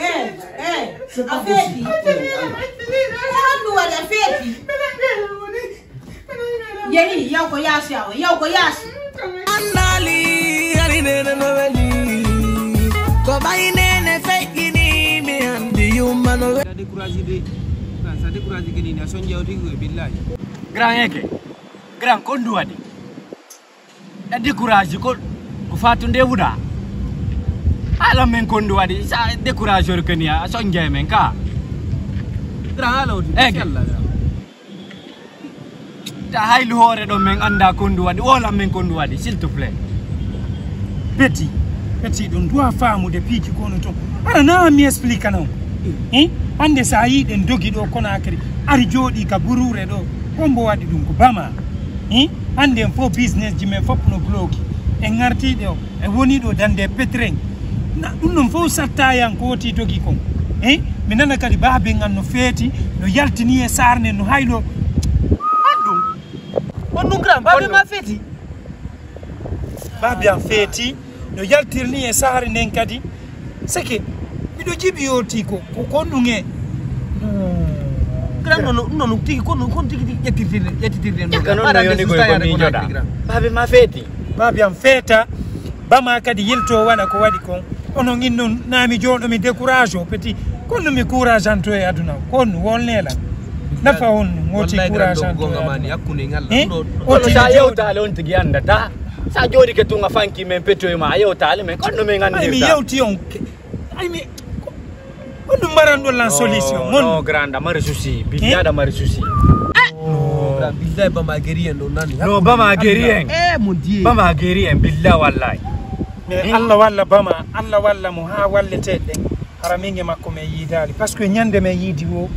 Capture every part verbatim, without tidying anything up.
Eh, eh, a feeti. Ko honɗum waɗi a feeti? Yehi, yaw ko yaasi awa, yaw ko yaasi. Anndali, ari nene no weli. Ko ɓay nene feƴƴini, mi anndi yumma no weli. Sa découragé de. Sa découragé ke ni, na son jawti ko billahi. Grand eke. Grand, ko honɗum waɗi? A découragé ko, ko fatunde wuɗa. Haala men ko honɗum waɗi, sa découragé or kani a sonje men ka. Grand, haala o di. Eke. Inchallah, grand. Ta haylu hoore ɗo men annda ko honɗum waɗi, woolan men ko honɗum waɗi, s'il te plaît. Petit, petit, ɗon duwa faamude piiji kono ton. Ara na mi explique non. Hein? Hannde sa yi ɗen dogi ɗo Conakry, ari jooɗi ka buruure ɗo, ko mbo waɗi ɗum ko bama. Hein? Hannde en fof business ji men fof no bloki. En ngarti ɗo, en woni ɗo dande petren. Na, ɗum ɗon fof satta yan ko woti dogi kon. Hein? Mi nana kadi baaben an no feeti, no yaltini e sarne, no haylo. On ɗum. On ɗum grand, baabe ma feeti. Baabi am feeti, no yaltirni e saare nden kadi. Seke, miɗo jiɓi yewti ko, ko, ko honɗum e? Grand, non, non, non, tigi, ko non, kon tigi, tigi, ƴettitirde, ƴettitirde, non, grand. Ƴetta non, no yoni koy ko miijoɗa. Baabi ma feeti. Baabi am feeta, bama kadi yilto waɗa ko waɗi kon. Onon innon na mi jooɗo mi décourage o petit. Ko honɗum mi courage anto e aduna? Ko honɗum wolne lan? Nafa on ngoti courage anto e aduna? Hein? Kono sa yewtaali on tigi anndata. Sa jooɗike tun a fanki men petoy ma, a yewtaali men. Ko honɗum men anndi? Ay, mi yewti on. Ay, mi, ko, ko honɗum maran ɗon lan solution? Mon. No, grand, a mari souci. Billahi, a mari souci. No, grand, billahi, bama geri en ɗon nani. No, bama geri en. Eh, mon Dieu. Bama geri en, billahi, wallahi. Mais Allah walla bama, Allah walla mo haa walleteeɗe ɗen. Hara min e makko men yiidaali. Parce que ñande men yiidi wo.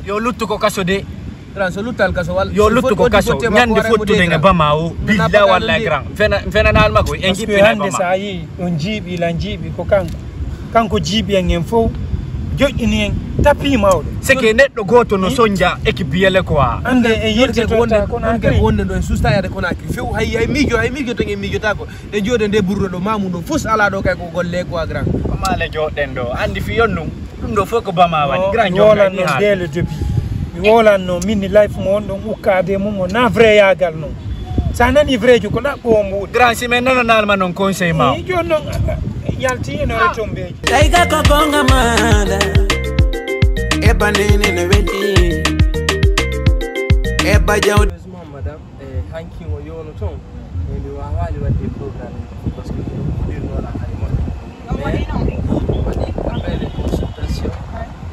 Yo luttu ko kaso de. Grand, so luttal kaso walla yo luttu ko kaso. Ñande fottuɗen e bama o. Billahi wallahi grand. Fena, fenanal makko. En jippina bama. Parce que hannde sa yi, on jiiɓi, lan jiiɓi ko kanko. Kanko jiiɓi en, en fof joƴƴini en, tapi mawɗo. Seke neɗɗo gooto no sonja équipe yele quoi. Hannde en yiltitoto Conakry. Wonde ɗo en susta yaade Conakry. Few hay, hay miijo, hay miijo tan en miijotaako. En jooɗe nde burro ɗo, mamu ɗo, fus ala ɗo kay ko golle quoi grand. Ko maale jooɗɗen ɗo, anndi fi yon ɗum. Ɗum ɗo fof ko bama waɗi. Grand mi woolanno dès le début. Mi woolanno min ni life mo wonɗon ukkade mum o na vrai yagal non. Sa nani vrai jo ko ɗaɓɓo o mbuuɗi. Grand si men nananal ma noon conseil ma o. Jooni noon yalti eno retombeji. Tayga ko gonga maɗa. Ebba nene no weli. Ebba jawdi. Madame, eh, hanki o yowno toon, mais mi waawaali waɗde programme, parce que miɗo huuɗirnoo la hari moƴƴo. Mais mi waɗi appel de consultation,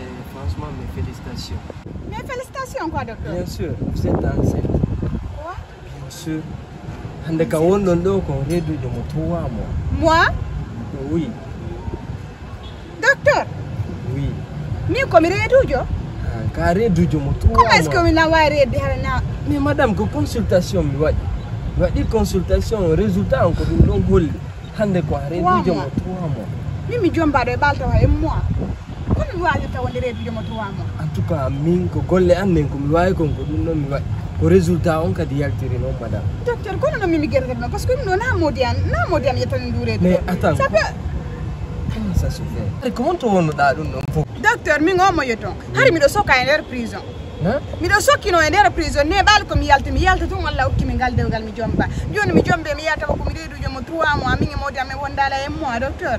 et franchement, mes félicitations. Mes félicitations quoi, docteur? Bien sûr, vous êtes enceinte. Quoi? Bien sûr. Hannde ka wonɗon ɗo ko reeduujo mo trois mois. Moi? Oui. Docteur? Oui. Min ko mi reeduujo? Ah, ka reeduujo mo trois mois. Comment est-ce que mi na waawi reedde hara na? Mais madame, ko consultation mi waɗi. Mi waɗi consultation, résultat on ko ɗum ɗon holli. Hannde ko a reeduujo mo trois mois. Min mi jombaaɗo e ɓaal tawa e mois. Kono mi waawirta wonde reeduujo mo trois mois? En tout cas, min ko golle an nden ko mi waawi kon ko ɗum ɗon mi waɗi. Ko résultat on kadi yaltiri noon, madame. Docteur, kono no mimi gerte ɗum, parce que ɗum ɗo na moodi an, na moodi an yettani ndu reedu. Mais attends. Ça peut... Comment ça se fait? Ko honto wonnoɗaa ɗum ɗon fof? Docteur, min o mo yeton. Hari miɗo soka e nder prison. Miɗo sokkino e nder prison, ne ɓaali ko mi yalti, mi yalta tun Allah hokki mi ngal dewgal mi jomba. Jooni mi jombe mi yalta ko mi reeduujo mo trois mois, min e moodi am e wondaala e mois, docteur.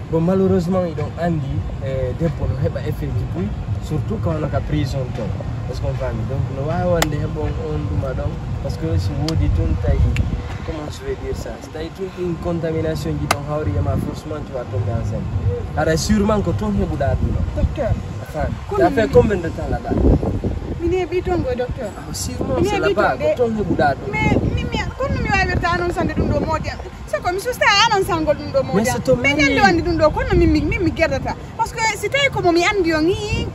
Bon, malheureusement, hiɗon anndi, eh, debbo no heɓa effet ji buy, surtout quand on a prison ton. Est-ce qu'on famille? Donc, no waawi wonde heɓon on ɗuma ɗon, parce que si woodi tun tawi, comment je vais dire ça? Si tawi tun ɗin contamination ji ɗon hawri e ma, forcément tu vas tomber enceinte. Haray sûrement ko ton heɓuɗaa ɗum ɗon. Docteur. A faami? Ça fait combien de temps là-bas? Min heɓi ton ko docteur. Ah, sûrement c'est là-bas, ko ton heɓuɗaa ɗum. Mais, mi, mi, kono mi waawirta annoncande ɗum ɗo moodi am. C'est que Mi susta anan sangol ɗum ɗo moƴa. Mais ñande o andi ɗum ɗo, kono min mi min mi gerdata. Parce que si tawi ko mo mi andi on, ii,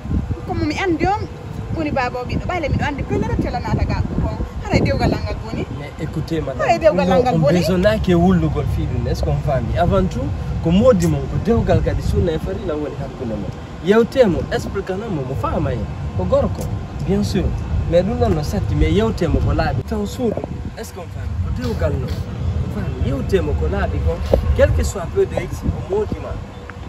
ko mo mi andi on woni baaba o ɓiɗɗo, ɓayla miɗo andi pelere tela nata ga ko haray dewgal langal boni. Mais écoutez, madame, haray dewgal langal boni. Besonaki e wullugol fii ɗum, est-ce qu'on faami? Avant tout, ko moodi mon, ko dewgal kadi sunna e farila woni hakkunde mon. Yewtee mo, expliquanon mo, mo faama en. Ko gorko, bien sûr. Mais ɗum ɗon no satti, mais yewtee mo ko laaɓi. Taw suudu, est-ce qu'on faami? Ko dewgal non. Mo faami, yewtee mo ko laaɓi kon. Quel que soit peu de X, ko moodi ma.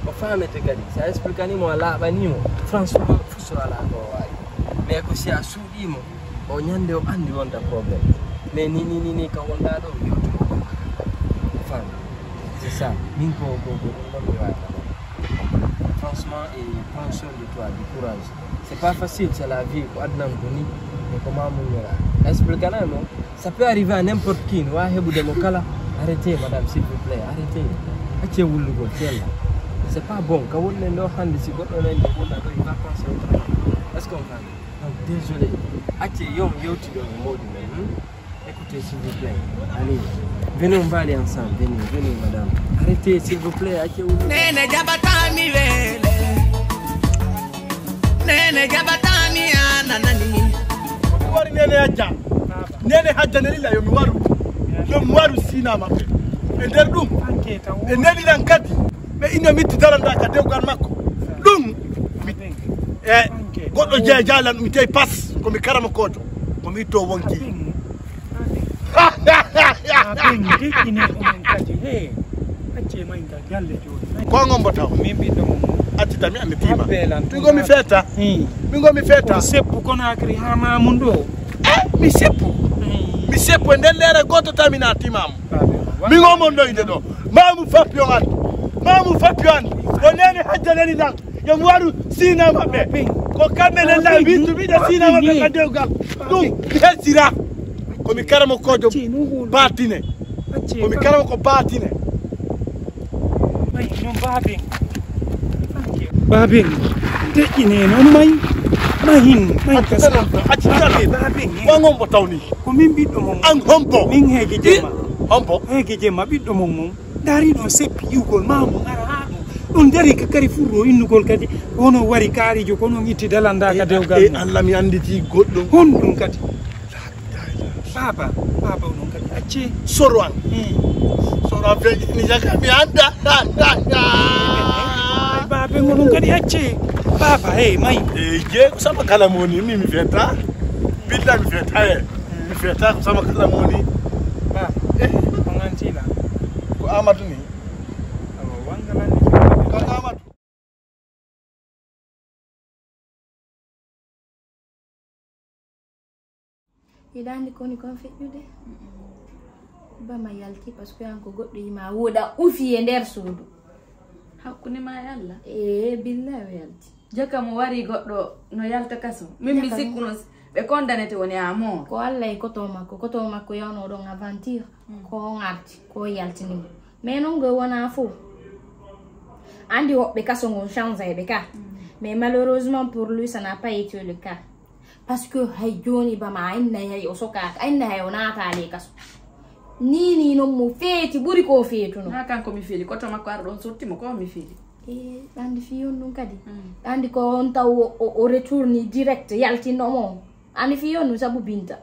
O faamete kadi. Si a expliquanii mo, a laaɓanii mo, franchement, fuso alaa ko o waawi. Mais ko si a suuɗii mo, o ñande o andi wonta problème. Mais ni, ni, ni, ni, ka wonɗaa ɗo, yewtu mo. Faami. C'est ça. Min ko, ko, ko ɗum ɗon mi waawata. Franchement, et prends soin de toi, du courage. C'est pas facile, c'est la vie, ko aduna ko ni, e ko ma muññora. Expliquanon mo, ça peut arriver à n'importe qui, no waawi heɓude mo kala. Arrêtez, madame, s'il vous plaît, arrêtez. Accee wullugol, tella. C'est pas bon, ka wonɗen ɗo hannde, si goɗɗo nani ɗo wona ɗo, il va penser autrement. Est-ce qu'on va? Donc, désolé. Accee, yo mi yewtidon e moodi men, hmm? Écoutez, s'il vous plaît. Allez, venez, on va aller ensemble. Venez, venez, madame. Arrêtez, s'il vous plaît. Accee wullugol. Nene jaɓataa mi weele. Nene jaɓataa mi ananani. Mi wari Nene Hajja. Nene Hajja nelila yo mi waru. Yo mi waru sina maɓɓe. E nder ɗum, ɓe nelilan kadi. Ɓe ina mitti daranda ka dewgal makko. Ɗum, mi, e, goɗɗo jeejalan mi tawi pas. Ko mi karamokoojo. Ko mi itto wonki. Aben, deƴƴine onon kadi. He, accee may ngal galle jooni. Ko ngon mbo taw? Min ɓiɗɗo mon. Acci tan mi anndi tiima. Abbe lan. Min ngo mi feeta. Hmm. Min ngo mi feeta. Ko seppu Conakry haa Mamoun ɗo. Eh, mi seppu. Hmm. Mi seppu e nder leere gooto tan mi naati Mamoun. Min ngo mon ɗo inde ɗo. Mamoun Fappi on anndi. Mamoun Fappi on anndi. O Nene Hajja nani lan. Yo mi waru sina maɓɓe. Ko kamɓe nella wiitu ɓiɗɗo sina maɓɓe ka dewgal. Ɗum mi helsira. Ko mi karamokoojo baatine. Ko mi karamo ko baatine. May non baaben. Baaben. Deƴƴine non may. Mahin, may kas. Acci tan. Baaben. Ko ngon mbo tawni? Ko min ɓiɗɗo mon. An hombo? Min heege jemma. Hombo? Heege jemma ɓiɗɗo mon mon. Ndaari ɗon seppi iwgol maamu ngara haa ɗo. Ɗon dari ka kari furro innugol kadi. Wono wari kaarijo ko non itti dalanda ka dewgal. E Allah mi annditi goɗɗo. Honɗum kadi? Baaba, baaba onon kadi accee. Soro an. Hmm. Soro an feƴƴini jaka mi annda. Ay, baaba onon kadi accee. Baaba, hey, may. E je ko sama kala moni mi mi feta. Billa mi feta e. Mi feta ko sama kala moni. Ba. Eh. Ko ngantila. Ko Amadou ni. Awa, wangalani. Ko Amadou. Hiɗa anndi koni kon feƴƴude? Bama yalti, parce que an ko goɗɗo yima woɗa ufi e nder suudu. Hakkunde ma e Allah? Ee, billahi o yalti. Jaka mo wari goɗɗo no yalta kaso. Min mi sikkuno ɓe kondanete woni a mo. Ko Allah e koto makko, koto makko yawno ɗon aventure. Mm. Ko on arti, ko yaltini mo. Mais non, ngo wona fo. Andi woɓɓe kaso ngon change ɓe ka. Mm. Mais malheureusement pour lui, ça n'a pas été le cas. Parce que hay joni bama a inna hay o sokaka, a inna hay o naatali e kaso. Ni ni non mo feeti ɓuri ko feetuno. Na kanko mi feli, koto makko ar ɗon sotti mo ko mi feli. E andi fi on ɗum kadi. Mm. Andi ko on taw o, o, o retourni direct yaltinno mo. Andi fi on ɗum sabu Binta.